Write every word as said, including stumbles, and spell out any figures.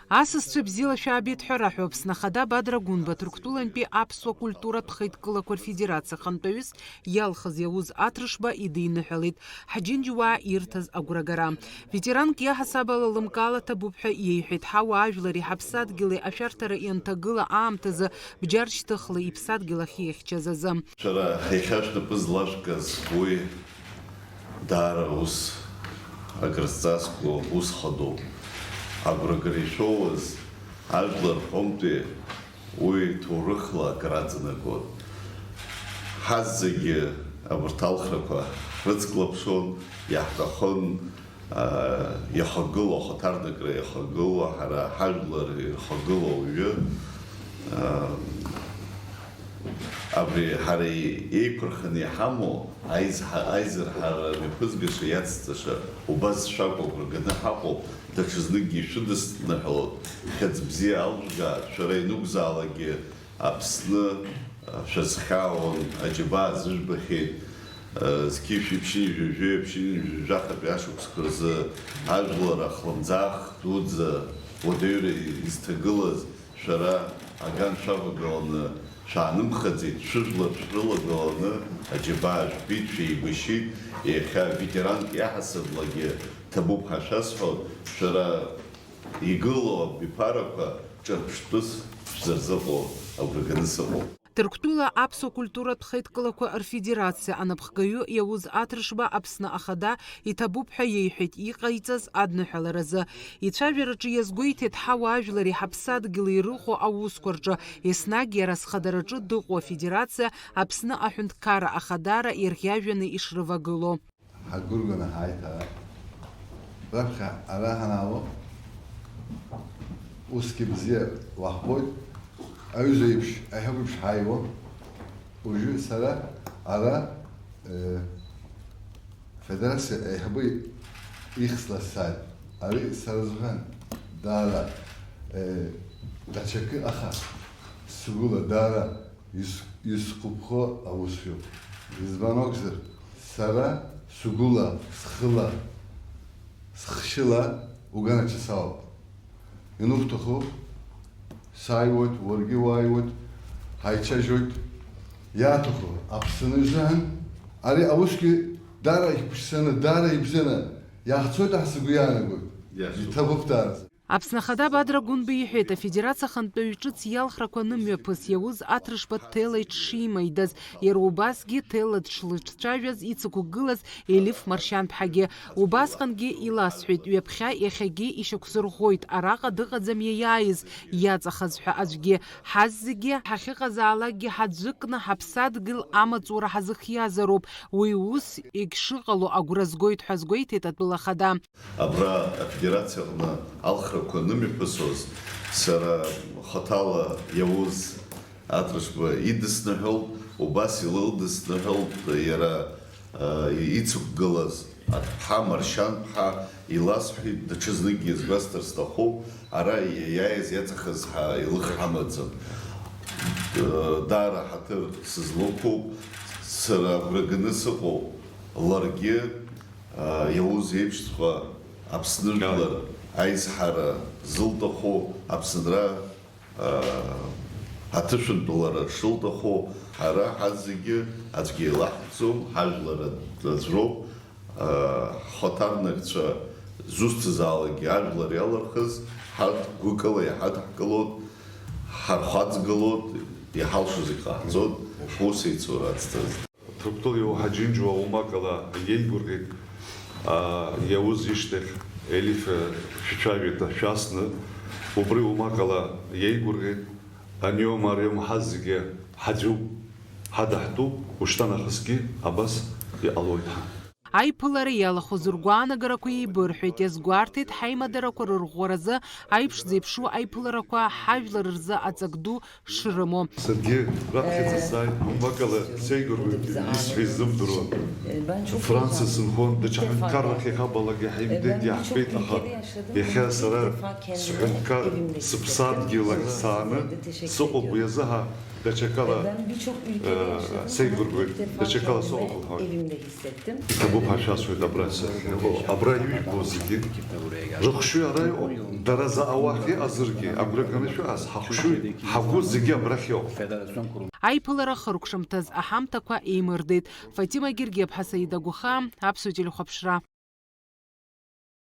Асасцәа бзиала шәаабеит ҳәа раҳәо Аԥсны Ахада Бадра Гәынба Ҭырқәтәылантәи аԥсуа культуратә хеидкылақәа рфедерациа ахантәаҩыс иалхыз иауз Аҭрышба идиныҳәалеит. Ҳџьынџьуаа ирҭаз агәрагара. Ветеранк иаҳасаб ала лымкаала ҭабуп ҳәа иеиҳәеит, ҳауаажәлари ҳаԥсадгьыли ашәарҭара ианҭагыла аамҭазы бџьар шьҭыхла иԥсадгьыл ахь ихьчаз азы. Шәара иахьа шәнапы злашәкыз уи даара ус акрызҵазкуа ус хадоуп. Агәрагара ишәоуаз ажәлар рҟынтәи уи ҭоурыхла акыр аҵанакуан. Ҳазегьы абарҭ алхрақәа ҳрыцклаԥшуан, иаҳҭахын, аа, иахагылоу, ахаҭарнакра иахагылоу, ҳара ҳажәлар ирхагылоу ауаҩы, аа, абри ҳара еиқәырханы иҳамоу аизҳа-, аизырҳара мҩаԥызгаша иацҵаша убас шәакәу агәра ганы ҳаҟоуп, даҽазныкгьы ишәыдысныҳәалоит, хьыӡ бзиа алжәга, шәара ианакәзаалакгьы Аԥсны, а, шәазхьаауан, аџьабаа зыжәбахьеит, а, зқьи жәшәи ԥшьынҩажәи жәаҩа, ԥшьынҩажәи жәахатәи ашықәсқәа рзы ажәлар ахлымӡаах дуӡӡа уадаҩра изҭагылаз шәара аган шәавагыланы шәаанымхаӡеит, шәыжәлар шәрылагыланы аџьабаа жәбеит, шәеибашьит, иахьа ветеранк иаҳасаблагьы ҭабуп ҳәа шәасҳәоит, шәара игылоу абиԥарақәа ҿырԥштәыс шәзырзыҟоу агәра ганы сыҟоуп. Ҭырқәтәыла аԥсуа культуратә хеидкылақәа рфедерациа анапхгаҩы иауз Аҭрышба Аԥсны Ахада иҭабуп ҳәа иеиҳәеит иҟаиҵаз адныҳәаларазы. Ицәажәараҿы иазгәеиҭеит ҳауаажәлари ҳаԥсадгьыли ирыхәо аусқәа рҿы, еснагь иара зхадараҿы дыҟоу афедерациа Аԥсны Аҳәынҭқарра Ахадара ирӷьажәҩаны ишрывагылоу. Ҳагәырганы ҳааит ара. Раԥхьа ара ҳанаало, усгьы бзиа уаҳбоит. Аҩыза еиԥш, аиҳабы еиԥш ҳааиуа. Уажәы сара ара, э, афедерациа аиҳабы ихьӡ ласааит. Ари сара сзыҳәан даара, э, даҽакы, аха сгәыла даара Ис-, исгәаԥхо аус иоуп. Избан акәзар, сара сгәыла, схыла, схшьыла уганаҿы саауп. Иануҭаху, сааиуеит, уаргьы уааиуеит, ҳаицәажәоит. Иаҭаху, Аԥсны изыҳәан, ари аусгьы даара иԥшӡаны, даара ибзианы иаҳцоит ҳәа сгәы иаанагоит. Иаҳцоит. Иҭабуп даараӡа. Аԥсны Ахада Бадра Гәынба иҳәеит, афедерациа ахантәаҩы ҿыц иалхрақәа анымҩаԥыс иауз Аҭрышба ҭелеи ҽшимаидаз, иара убасгьы ҭела дшлыҿцәажәаз ицықәгылаз Елиф Маршьанԥҳагьы. Убасҟангьы иласҳәеит, ҩаԥхьа иахьагьы ишьақәсырӷәӷәоит, араҟа дыҟаӡам иаиааиз, иаҵахаз ҳәа аӡәгьы. Ҳаззегьы ҳахьыҟазаалакгьы ҳаӡәыкны ҳаԥсадгьыл амаҵура ҳазыхиазароуп, уи ус егьшыҟало агәра згоит ҳәа азгәеиҭеит атәыла ахада. Абра афедерациаҟны алхрақәа анымҩаԥысуаз, сара хаҭала иауз Атрышба идысныҳәалт, убас илылдысныҳәалт иара, а, ицықәгылаз аҭыԥҳа Маршьанԥҳа, иласҳәеит, даҽазныкгьы иазгәасҭар сҭахуп, ара иааиз иаҵахаз ҳа илых ҳамаӡам. Даара ҳаҭыр сызлықәуп, сара агәра ганы сыҟоуп ларгьы, Иауз еиԥшҵәҟьа Аԥсны жәлар аизҳара зылҭаху, Аԥсынра аҭышәынтәалара шылҭаху, ҳара ҳазегьы аӡәгьы илаҳкӡом, ҳажәлар аӡә роуп, ҳхаҭарнакцәа зусҭазаалакгьы ажәлар иалырхыз, ҳарҭ гәыкала иҳадаҳкылоит, ҳархаҵгылоит, иҳалшо зегь ҟаҳҵоит, ҳус еицура ацҵаз. Ҭырқәтәыла иоуҳа Џьынџьуа умакала иеигәырӷьеит, аа, иауз ишьҭахь, Елиф, шәцәажәеит шәасны, убри умакала иеигәырӷьеит, аниома ариома ҳазегьы ҳаӡәуп, ҳадаҳтәуп, ушьҭанахысгьы абас иҟалоит ҳәа. Аиԥылара иалахәыз ргәаанагарақәа еибырҳәеит, иазгәарҭеит ҳаимадарақәа рырӷәӷәаразы аиԥш зеиԥшу аиԥыларақәа ҳажәлар рзы аҵак ду шрымоу. Саргьы раԥхьаӡа сааит, умбакала сеигәырӷьоит, исҳәо изымдыруа. Франциа сынхон, даҽа ҳәынҭқаррак иахьабалак иаҳимдеит, иаҳфеит, аха иахьа сара сҳәынҭқар сыԥсадгьыл ахь сааны сыҟоуп, уи азы ҳа Даҽакала, Ben birçok ülkede э, yaşadım. Seygurgul, İlk defa даҽакала kendimi соҟақәа. Evimde hissettim. Иҭабуп ҳәа шәасҳәоит абра сахьыҟоу. Абра иҩбо зегьы. Рыхшыҩ ара иҟоуп. Дара заҟа уахь иҟазаргьы, агәра ганы шәыҟаз, ҳахшыҩ, ҳагәы зегьы абрахь иҟоуп. Аиԥылара хыркәшамҭаз аҳамҭақәа еимырдеит. Фатима Гергиаԥҳа Саида Гәахаа, Аԥсуа телехәаԥшра.